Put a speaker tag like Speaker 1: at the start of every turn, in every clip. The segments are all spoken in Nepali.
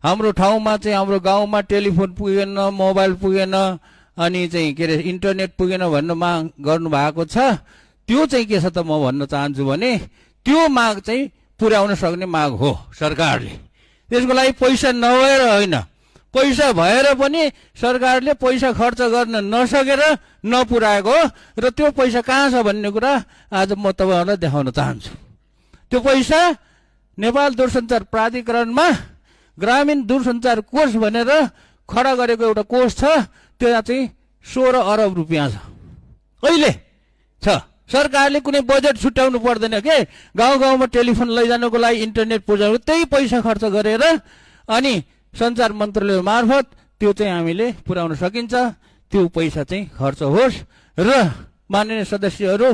Speaker 1: हाम्रो ठाउँमा चाहिँ हाम्रो गाउँमा टेलिफोन पुगेन, मोबाइल पुगेन, अनि चाहिँ के अरे इन्टरनेट पुगेन भन्ने माग गर्नु भएको छ। त्यो चाहिँ के छ त म भन्न चाहन्छु भने त्यो माग चाहिँ पुर्याउन सक्ने माग हो सरकारले। त्यसको लागि पैसा नभएर होइन, पैसा भएर पनि सरकारले पैसा खर्च गर्न नसकेर नपुर्याएको हो। र त्यो पैसा कहाँ छ भन्ने कुरा आज म तपाईँहरूलाई देखाउन चाहन्छु। त्यो पैसा नेपाल दूरसञ्चार प्राधिकरणमा ग्रामीण दूरसञ्चार कोष भनेर खडा गरेको एउटा कोष छ, त्यो चाहिँ 16 अरब रुपियाँ छ अहिले छ। सरकारले कुनै बजेट छुट्याउनु पर्दैन के, गाउँ गाउँमा टेलिफोन लैजानुको लागि, इन्टरनेट पुर्याउनु, त्यही पैसा खर्च गरेर अनि सञ्चार मन्त्रालय मार्फत त्यो चाहिँ हामीले पुर्याउन सकिन्छ। त्यो पैसा चाहिँ खर्च होस् र माननीय सदस्यहरू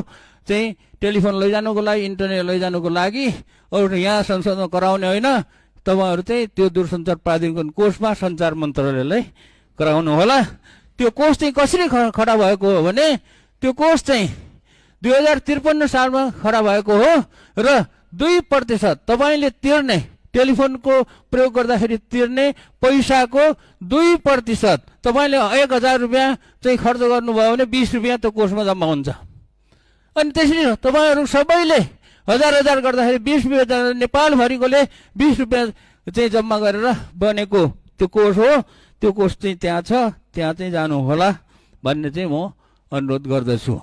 Speaker 1: चाहिँ टेलिफोन लैजानुको लागि, इन्टरनेट लैजानुको लागि अरू यहाँ संसदमा कराउने होइन, तपाईँहरू चाहिँ त्यो दूरसञ्चार प्राधिकरण कोषमा सञ्चार मन्त्रालयलाई गराउनु होला। त्यो कोष चाहिँ कसरी खडा भएको हो भने त्यो कोष चाहिँ 2053 सालमा खडा भएको हो र 2% तपाईँले तिर्ने टेलिफोनको प्रयोग गर्दाखेरि तिर्ने पैसाको 2% तपाईँले 1000 रुपियाँ चाहिँ खर्च गर्नुभयो भने 20 रुपियाँ त्यो कोषमा जम्मा हुन्छ। अनि त्यसरी तपाईँहरू सबैले 1000 गर्दाखेरि 20 रुपियाँ, नेपालभरिकोले 20 रुपियाँ चाहिँ जम्मा गरेर बनेको त्यो कोष हो। त्यो कोष चाहिँ त्यहाँ छ, त्यहाँ चाहिँ जानु होला भन्ने चाहिँ म अनुरोध गर्दछु।